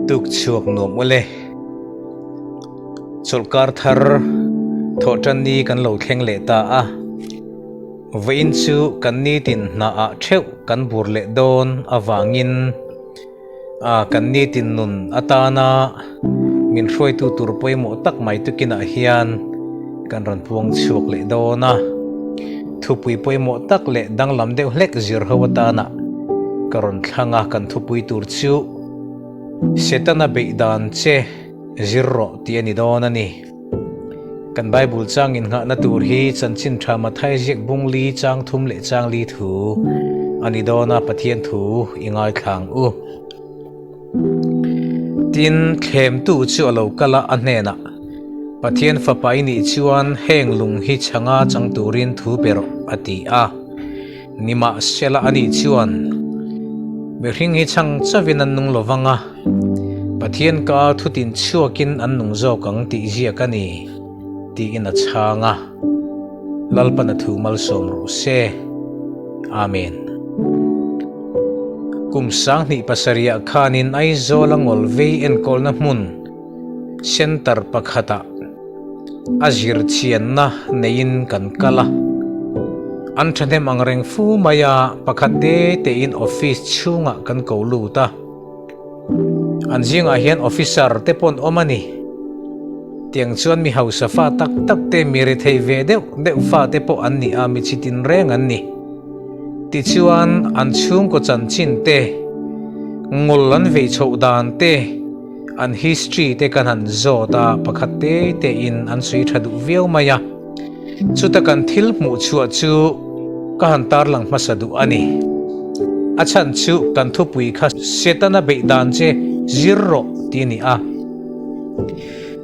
Tuk chhuak nuam ule. Chawlhkar thar thawhtan ni kan lo thleng leh ta a. Vawiin chu kan nitin hnaah theuh kan bur leh dawn avangin a kan nitin nun atana min hruaitu tur pawimawh tak mai tukinah hian kan rawn puang chhuak leh dawn a. Thupui pawimawh tak leh danglam deuh hlek zir ho atana ka rawn thlang a, kan thupui tur chu Setana beih dan che zir rawh tih a ni dawn a ni. Kan Bible chang innghahna tur hi Chanchin Tha Mathai ziak bung li chang thum leh chang li thu a ni dawn a, Pathian thu i ngaithla ang u. Tin, thlemtu chu a lo kal a, a hnenah, Pathian fapa i nih chuan heng lung hi chhanga chang turin thu pe rawh, a ti a. Nimahsela a nih chuan mihring hi chhang chauvin an nung lo vang a, Pathian ka thutin chhuakin an nung zawk ang tih ziak a ni, tiin a chhang a. Lalpan a thu malsawm rawh se. Amen. Kum 2007 khanin Aizawl a ngawlvei enkawlna hmun, Centre, pakhatah a zir chianna neiin kan kal a. An thahnem ang reng fu mai a, pakhat te tein office chhungah kan ko lut a. An zingah hian officer te pawh an awm a ni. Tiang chuan mi hausa fa tak tak te, mi rethei ve deuh deuh fa te pawh an ni a, mi chi tin reng an ni. Tichuan an chhungkaw chanchin te, ngawl an vei chhoh dan te, an history te kan han zawt a, pakhat te te in an sawi tha duh viau mai a. Chuta kan thil hmuh chhuah chu ka han tarlang hmasa duh a ni. A chhan chu kan thupui kha Setana beih dan che zir rawh tih a ni a.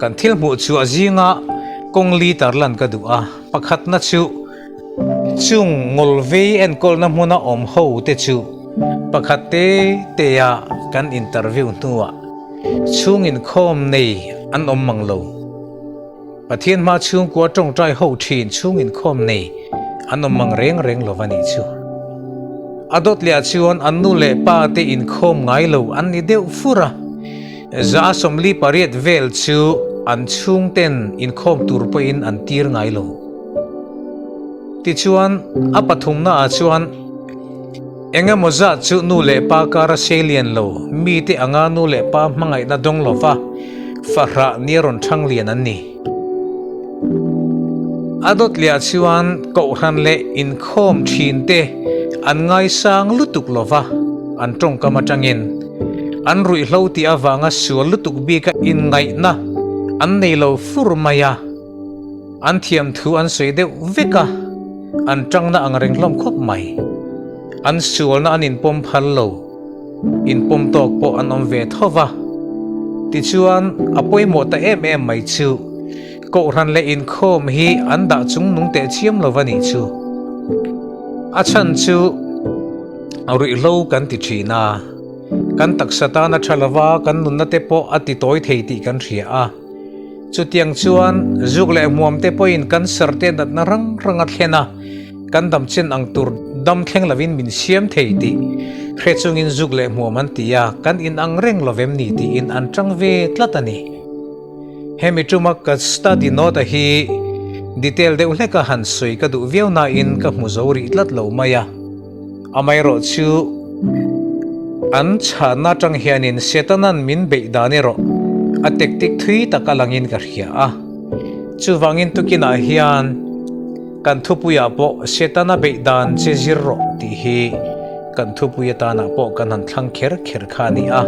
Kan thil hmuh chhuah zinga kawng li tarlan ka duh a, pakhatna chu chung ngawlvei enkawlna hmuna awm ho te chu pakhat te te a kan interview hnuah chhung inkhawm nei an awm mang lo. Pathian hma chhungkua tawngtai ho thin chhung inkhawm nei an awm mang reng reng lo a nih chu. A dawt leh ah chuan an nu leh pa te inkhawm ngai lo an ni deuh fur a, 48% vel chu an chhungten inkhawm tur pawhin an tir ngai lo. Tichuan a pathumna ah chuan eng emaw zat chu nu leh pa kar a sei lian lo, mite anga nu leh pa hmangaihna dawng lova fahrah nia rawn thang lian an ni. A dawt leh chuan kohhran leh inkhawm thin te an ngaisang lutuk lova an tawngkam atangin an ruihhlo tih avanga sual lutuk bika inngaihna an nei lo fur mai a. An thiam thu an sawi deuh vek a, an tangna ang reng hlawm khawp mai. An sualna an inpawm phal lo, inpawm tawk pawh an awm ve tho va. Tichuan, a pawimawh ta em em mai chu, Kohhran leh inkhawm hi an dah chung nung teh chiam lo va nih chu. A chhan chu ruihhlo kan ti thin a, kan taksa tan a tha lova, kan nunna te pawh a ti tawi thei tih kan hria a. Chutiang chuan zuk leh hmuam te pawhin cancer te natna rang rang a thlen a, kan dam chen ang tur dam thleng lovin min siam thei tih hre chungin zuk leh hmuam an ti a, kan inang reng lovem ni tiin an tang ve tlat a ni. Hemi tuma ka study note a hi detail deuh hleka han sawi ka duh viau nain ka hmu zo rih tlat lo mai a. Amaherawhchu, an chhanna atang hianin Setanan min beih dan erawh a tactic thui tak a langin ka hria a. Chuvangin tukinah hian kan thupuiah pawh Setana beih dan che zir rawh tih hi kan thupui atanah pawh kan han thlang kher kher kha a ni a.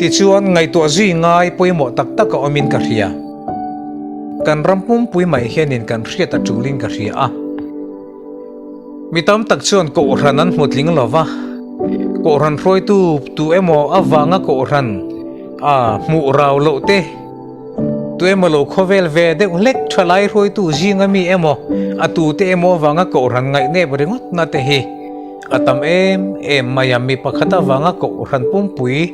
Tichuan, ngaihtuah zui ngai pawimawh tak tak a awmin ka hria. Kan ram pumpui mai hianin kan hriat a tulin ka hria a. Mi tam tak chuan Kohhran an hmu tling lo va, Kohhran hruaitu tu emaw avanga Kohhran a hmuh rau loh te, tu emaw lo khawvel ve deuh hlek thalai hruaitu zinga mi emaw a tute emaw avanga Kohhran ngaihnep ringawtna te hi a tam em em mai a, mi pakhat avanga Kohhran pumpui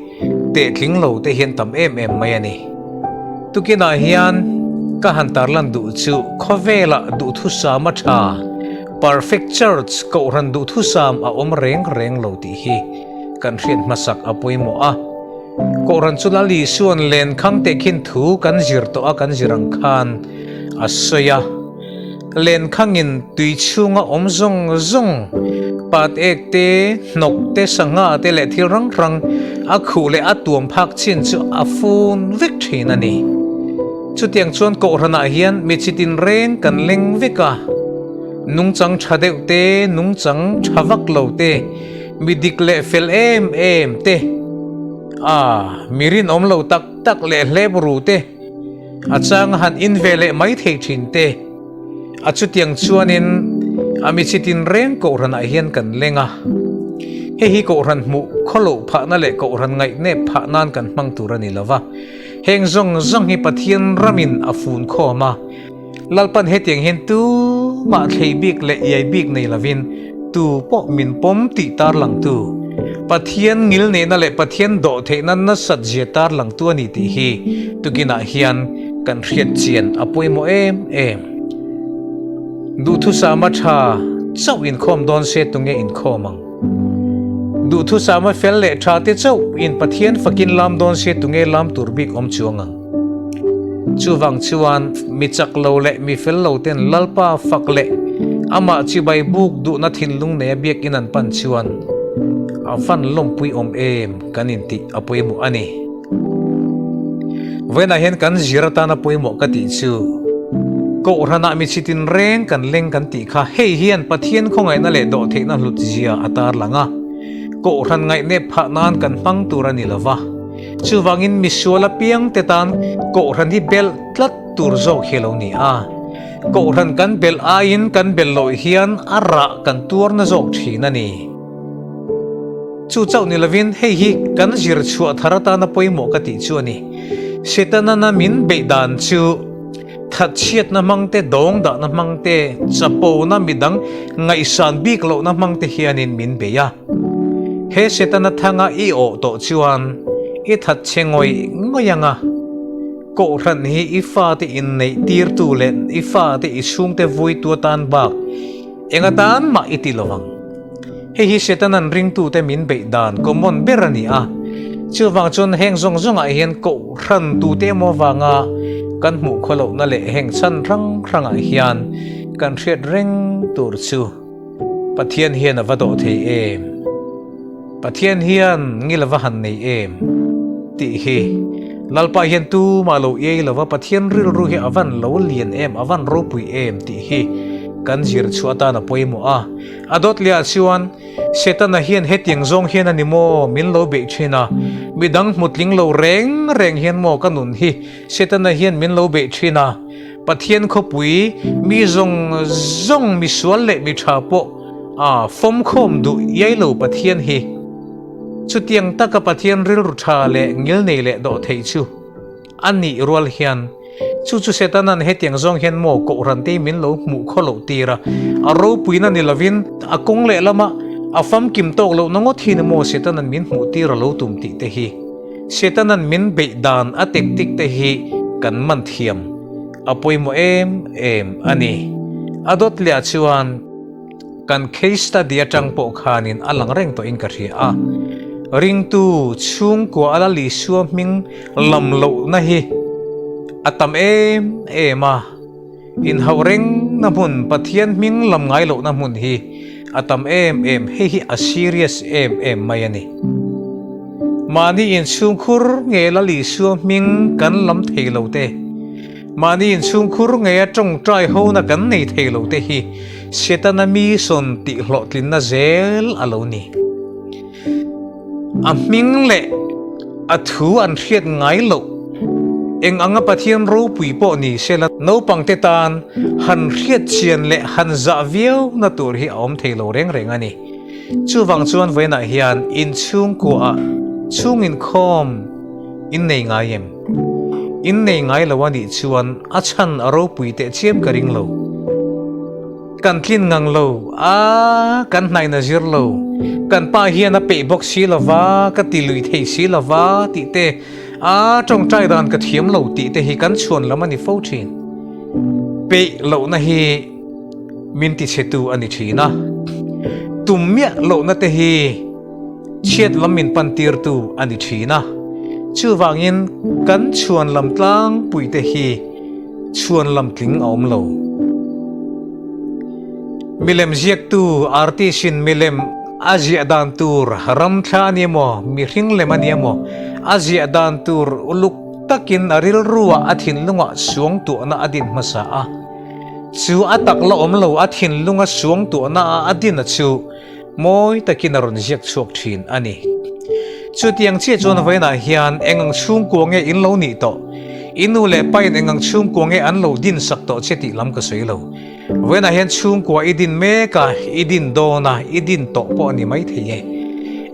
teh tling lo te hian tam em em mai a ni. Tukinah hian ka han tarlan duh chu khawvelah duhthusam a tha, perfect church kohhran duhthusam a awm reng reng lo tih hi kan hriat hmasak a pawimawh a. Kohhran chu Lal Isua'n lenkhang tehkhin thu kan zir tawh a kan zir ang khan a sawi a. Lenkhangin tui chhunga awm zawng zawng, pat ek te, hnawk te, sangha te leh thil hrang hrang a khuh leh a tuam phak chin chu a fun vek thin a ni. Chutiang chuan Kohhranah hian mi chi tinreng kan leng vek a, nungchang tha deuh te, nungchang tha vak lo te, mi dik leh fel em em te, a mi rinawm lo tak tak leh hlep ru te, A chang a han in ve leh mai thei thin te. A chutiang chuanin a mi chi tinreng Kohhranah hian kan leng a. Hei hi Kohhran hmuh khawloh phahna leh Kohhran ngaihnep phah nan kan hmang tur a ni lo va. Heng zawng zawng hi Pathian ramin a fun khawm a. Lalpan hetiang hian tumah thlei bik leh iai bik nei lovin tu pawh min pawm tih tarlangtu, Pathian ngilneihna leh Pathian dawhtheihna nasat zia tarlangtu a ni tih hi tukinah hian kan hriat chian a pawimawh em em. Duhthusama tha chauh inkhawm dawn se tunge inkhawm ang? Duhthusama fel leh tha te chauh in Pathian fakin lam dawn se tunge lam tur bik awm chuang ang? Chuvang chuan mi chak lo leh mi fel lo ten Lalpa fak leh amah chibai buk duhna thinlung neia biakin an pan chuan a fan lawmpui awm em kan intih a pawimawh a ni. Vawiinah hian kan zir atana pawimawh ka tih chu Kohhranah mi chi tinreng kan leng kan tih kha hei hian Pathian khawngaihna leh dawhtheihna hlut zia a tarlang a, Kohhran ngaihnep phah nan kan hmang tur a ni lo va. Chuvangin misual apiangte tan Kohhran hi belh tlat tur zawk hi a lo ni a. Kohhran kan belh aiin kan belh loh hian a rah kan tuarna zawk thin a ni. Chu chauh ni lovin hei hi kan zir chhuah thar atana pawimawh ka tih chu a ni. Setanana min beih dan chu thatchhiatna hmang te, dawng dahna hmang te, chapona midang ngaihsan bik lohna hmang te hianin min bei a. He Setana thanga i awh tawh chuan i that che ngawih ngawih ang a, Kohhran hi i fate inneih tirtu leh i fate i chhungte vuitu atan bak eng atan mah i ti lo ang. Hei hi Setanan ringtute min beih dan common ber a ni a, chuvang chuan heng zawng zawngah hian Kohhran tute emaw avanga kan hmuh khawlohna leh heng chhan hrang hrangah hian kan hriat reng tur chu Pathian hian a va dawh thei em? Pathian hian ngil a va han nei em? tih hi Lalpa hian tumah lo iai lova Pathian rilru hi a van lo lian em, a van ropui em tih hi kan zir chhuah atan a pawimawh a. A dawt lehah chuan Setana hian hetiang zawng hian a ni maw min lo beih thin a, midang hmutling lo reng reng hian maw ka nun hi Setana hian min lo beih thin a, Pathian khawpui mi zawng zawng misual leh mi tha pawh a fawmkhawm duh iai lo Pathian hi. Chutiang taka Pathian rilru tha leh ngilnei leh dawh theih chu a nih rual hian chu chu Setanan hetiang zawng hian maw Kohhran te min lo hmuh khaw loh tir a, a ropuina ni lovin a kawng leh lama a famkim tawk lohna ngawt hi ni maw Setanan min hmuh tir a lo tum tih te hi. Setanan min beih dan a tactic te hi kan man thiam a pawimawh em em a ni. A dawt leh ah chuan kan case study atang pawh khanin a lang reng tawhin ka hria a. Ringtu chhungkua a Lal Isua hming lam lohna hi a tam em em a. Inhauh rengna hmun, Pathian hming lam ngai lohna hmun hi a tam em em, hei hi a serious em em mai a ni. Mahni inchhungkhur nge Lal Isua hming kan lam thei lo te, mahni inchhungkhur nge a tawngtai hona kan nei thei lo te hi Setana mi sawn tih hlawhtlinna zel a lo ni. A hming leh a thu an hriat ngai loh. Eng anga Pathian ropui pawh ni sela naupangte tan han hriat chian leh han zah viau na tur hi a awm thei lo reng reng a ni. Chuvang chuan vawiinah hian inchhungkuaah chhung inkhawm in nei ngai em? In nei ngai lo a nih chuan a chhan a ropui teh chiam ka ring lo. Kan tlin ngang lo a, kan hnaina zir lo. Kan pa hian a peih bawk si lo va, ka ti lui thei si lo va tih te, a tawngtai dan ka thiam lo tih te hi kan chhuan lam a ni fo thin. Peih lohna hi min ti chhetu a ni thin a, tum miah lohna te hi chhiat lam min pan tirtu a ni thin a. Chuvangin kan chhuanlam tlangpuite hi chhuanlam tling a awm lo. Milem ziaktu artist-in milem a ziah dan tur ramthla a ni emaw, mihring lem a ni emaw, a ziah dan tur uluk takin a rilruah a thinlungah suangtuahna a din hmasa a. Chu a tak la awm lo a thinlunga suangtuahna a a din a chu mawi takin a rawn ziak chhuak thin a ni. Chutiang chiah chuan vawiinah hian eng ang chhungkua nge in lo nih tawh? I nu leh pa in eng ang chhungkua nge an lo din sak tawh che tih lam ka sawi lo. Vawiinah hian chhungkua i din mek a, i din dawn a, i din tawh pawh a ni mai thei e.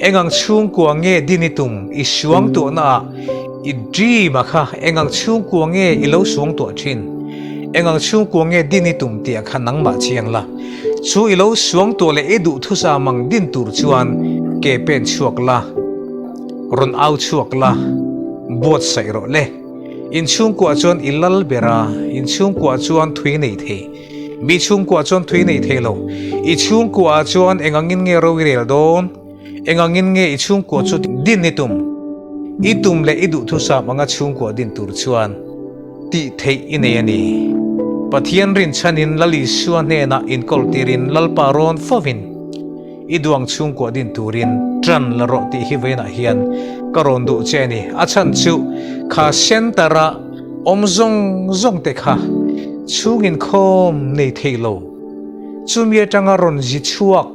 Eng ang chhungkua nge din i tum? I suangtuahna ah i dream a kha eng ang chhungkua nge i lo suangtuah thin? Eng ang chhungkua nge din i tum tih ah kha nangmah chiang la. Chu i lo suangtuah leh i duhthusam ang din tur chuan ke pen chhuak la, rawn au chhuak la, buatsaih rawh le. In chhungkuah chuan i lal ber a, in chhungkuah chuan thui nei thei. Mi chhungkuah chuan thui nei thei lo. I chhungkuah chuan eng angin nge ro i rel dawn? Eng angin nge i chhungkuah chu din i tum? I tum leh i duhthusam anga chhungkuah din tur chuan tih theih i nei a ni. Pathian rinchhanin Lal Isua hnenah inkawl tirin Lalpa rawn fovin i duang chhungkuah din turin ṭan la rawh tih hi vawiinah hian ka rawn duh che a ni. A chhan chu kha centre-a awm zawng zawng te kha chhung inkhawm nei thei lo. Chumi atanga rawn zi chhuak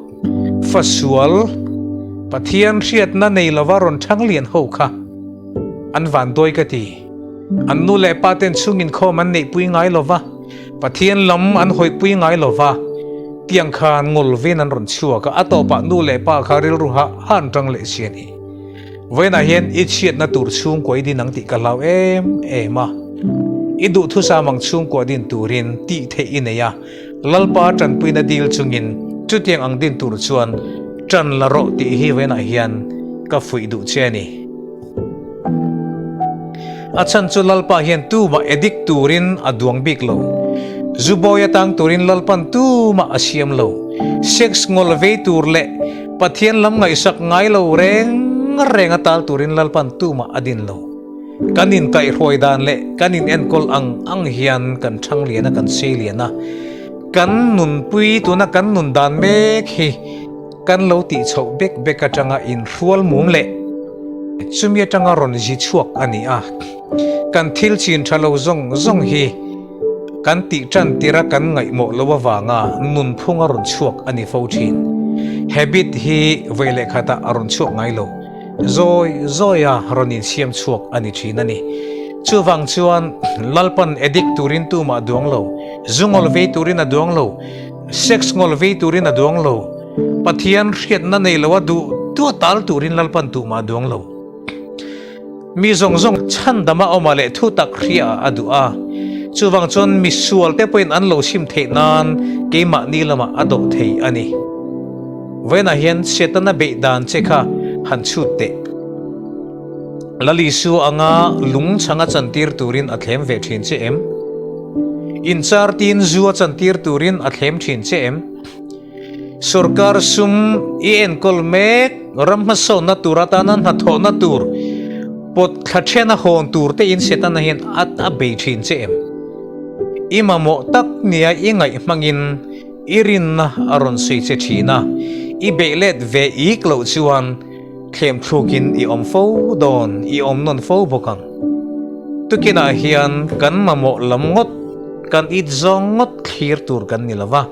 Fasual, Pathian hriatna nei lova rawn thang lian ho kha an van dawi ka ti. An nu leh pa ten chhung inkhawm an neihpui ngai lova, Pathian lam an hawihpui ngai lova, tiang khan ngawl vein an rawn chhuak a, a tawpah nu leh pa kha rilru hah hah an tang leh si a ni. Vawiinah hian i chhiatna tur chhungkua i din ang tih ka hlau em em a, i duhthusam ang chhungkua din turin tih theih i nei a, Lalpa tanpuina dil chungin chutiang ang din tur chuan tan la rawh tih hi vawiinah hian ka fuih duh che a ni. A chhan chu Lalpa hian tumah addict turin a duang bik lo. Zubawi atang turin Lalpan tumah a siam lo. Sex ngawl vei tur leh Pathian lam ngaihsak ngai lo reng reng a tal turin Lalpan tumah a din lo. Kan inkaihhruai dan leh kan inenkawl ang ang hian kan thang lian a, kan sei lian a. Kan nunpui tuna kan nun dan mek hi kan lo tih chhoh bek bek atanga inhrual mum leh chumi atanga rawn zi chhuak a ni a. Kan thil chin tha lo zawng zawng hi kan tih tan tir a kan ngaihmawh lo avanga nunphung a rawn chhuak a ni fo thin. Habit hi vawi leh khatah a rawn chhuak ngai lo. Zawi zawia rawn insiam chhuak a ni thin a ni. Chuvang chuan Lalpan addict turin tumah a duang lo, zu ngawl vei turin a duang lo, sex ngawl vei turin a duang lo, Pathian hriatna nei loa duh duh a tal turin Lalpan tumah a duang lo. Mi zawng zawng chhandama awmah leh thutak hriaah a duh a. Chuvang chuan misual te pawhin an lo sim theih nan keimahni lamah a dawh thei a ni. Vawiinah hian Setana beih dan che kha han chhut teh. Lal Isua anga lung chhanga chantir turin a thlem ve thin che em? Inchar tin zu a chantir turin a thlem thin che em? Sorkar sum i enkawl mek ram hmasawnna tur atana hnathawhna tur pawt thla thena hawn tur te in Setana hian a bei thin che em? I mamawh tak nia i ngaih hmangin i rinna a rawn sawi che thin a, i beih let ve ik loh chuan thlem thlukin i awm fo dawn, i awm nawn fo bawk ang. Tukinah hian kan mamawh lam ngawt, kan it zawng ngawt thlir tur kan ni lo va.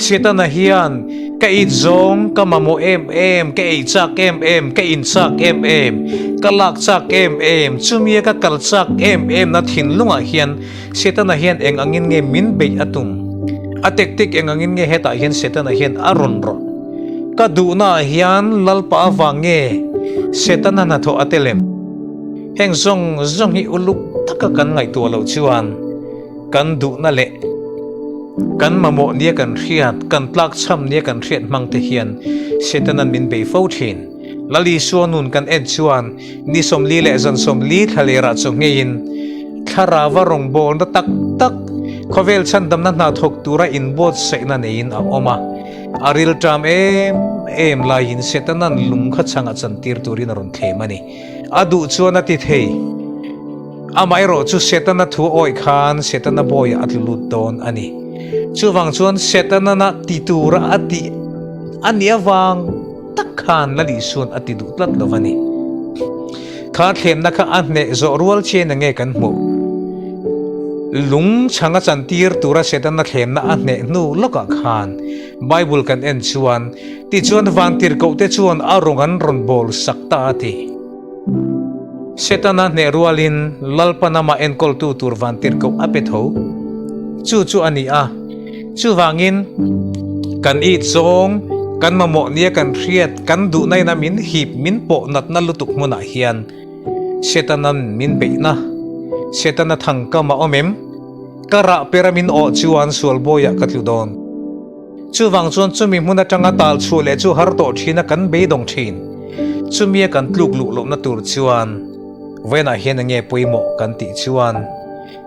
Setana hian ka it zawng, ka mamawh em em, ka ei chak em em, ka in chak em em, ka lak chak em em, chumia ka kal chak em em na thinlungah hian Setana hian eng angin nge min beih a tum? A tactic eng angin nge hetah hian Setana hian a rawn rawlh? Ka duhnaah hian Lalpa avang nge Setana hnathawh a tel em? Heng zawng zawng hi uluk taka kan ngaihtuah loh chuan kan duhna leh kan mamawh nia kan hriat, kan tlakchham nia kan hriat hmang te hian Setana'n min bei fo thin. Lal Isua nun kan en chuan ni 40 leh zan 40 thlalerah chu ngeiin thlarava rawngbawlna tak tak khawvel chhandamna hna thawk tura inbuatsaihna neiin a awm a. A rilṭam em em laiin Setana'n lung kha chhangah chantir turin a rawn thlem a ni. A duh chuan a ti thei. Amaherawh chu Setana thu awih khan Setana bawiah a tlu lut dawn a ni. Chuvang chuan Setanana ti tura a tih a nih avang tak khan Lal Isua'n a ti duh tlat lo a ni. Kha thlemna kha a hneh zawh rual chian enge kan hmuh? Lung chhang a chantir tura Setana thlemna a hneh hnu lawkah khan Bible kan en chuan Tichuan vantirhkohte chuan a rawng an rawn bawl sak ta a ti. Setana hneh rualin Lalpan amah enkawltu tur vantirhkoh a pe tho. Chu chu a ni a. Chuvangin, kan it zawng, kan mamawh nia kan hriat, kan duhna ina min hip, min pawh natna lutuk hmunah hian Setana'n min beihna, Setana thangkam a awm em? Ka rah pera min awh chuan sual bawiah ka tlu dawn. Chuvang chuan chumi hmun atanga tal chhuah leh chu har tawh thin a kan beidawng thin. Chumia kan tluk luh lohna tur chuan vawiinah hian enge pawimawh kan tih chuan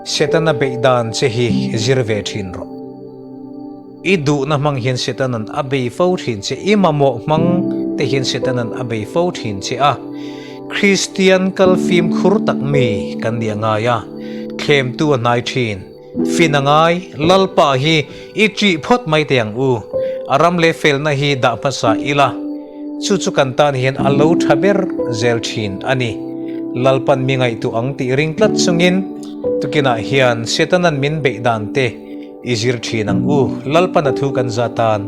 Setana beih dan che hi zir ve thin rawh. I duhna hmang hian Setanan a bei fo thin che, i mamawh hmang te hian Setanan a bei fo thin che a. Kristian kal fimkhur tak mi kan nih a ngai a, thlemtu a hnai thin. Fin a ngai, Lalpa hi i ṭih phawt mai teh ang u. A ram leh felna hi dah hmasa ila, chu chu kan tan hian a lo ṭha ber zel ṭhin a ni. Lalpan mi ngaihtuah ang tih ring tlat chungin tukinah hian Setanan min beih dan te i zir ṭhin ang u. Lalpan a thu kan za tan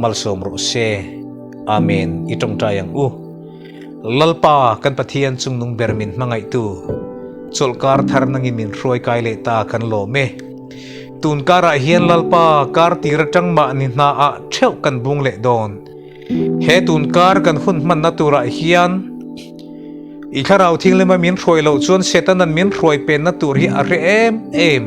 malsawm rawh se. Amen. I ṭawngṭai ang u. Lalpa kan Pathian chungnung ber min hmangaihtu, chawlhkar thar nangin min hruai kai leh ta kan lawm e. Tun karah hian Lalpa kar tir atang mahni hna ah theuh kan bung leh dawn. He tun kar kan hun hmanna turah hian i thlarau thinglima min hruai loh chuan Setanan min hruai penna tur hi a hre em em.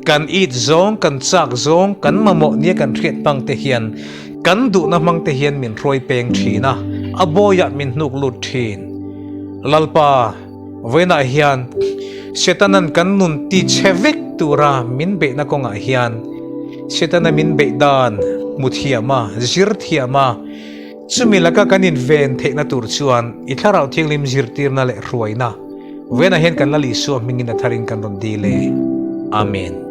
Kan it zawng, kan chak zawng, kan mamawh nia kan hriat hmang te hian Kan duhna hmang te hian min hruai peng thin a, a bawiah min hnuk lut thin. Lalpa, vawiinah hian Setanan kan nun ti chhe vek tura min beihna kawngah hian Setana min beih dan hmu thiam a, zir thiam a, chumi laka kan inven theihna tur chuan i Thlarau Thianghlim zirtirna leh hruaina vawiinah hian kan Lal Isua hmingin a tharin kan rawn dil e. Amen.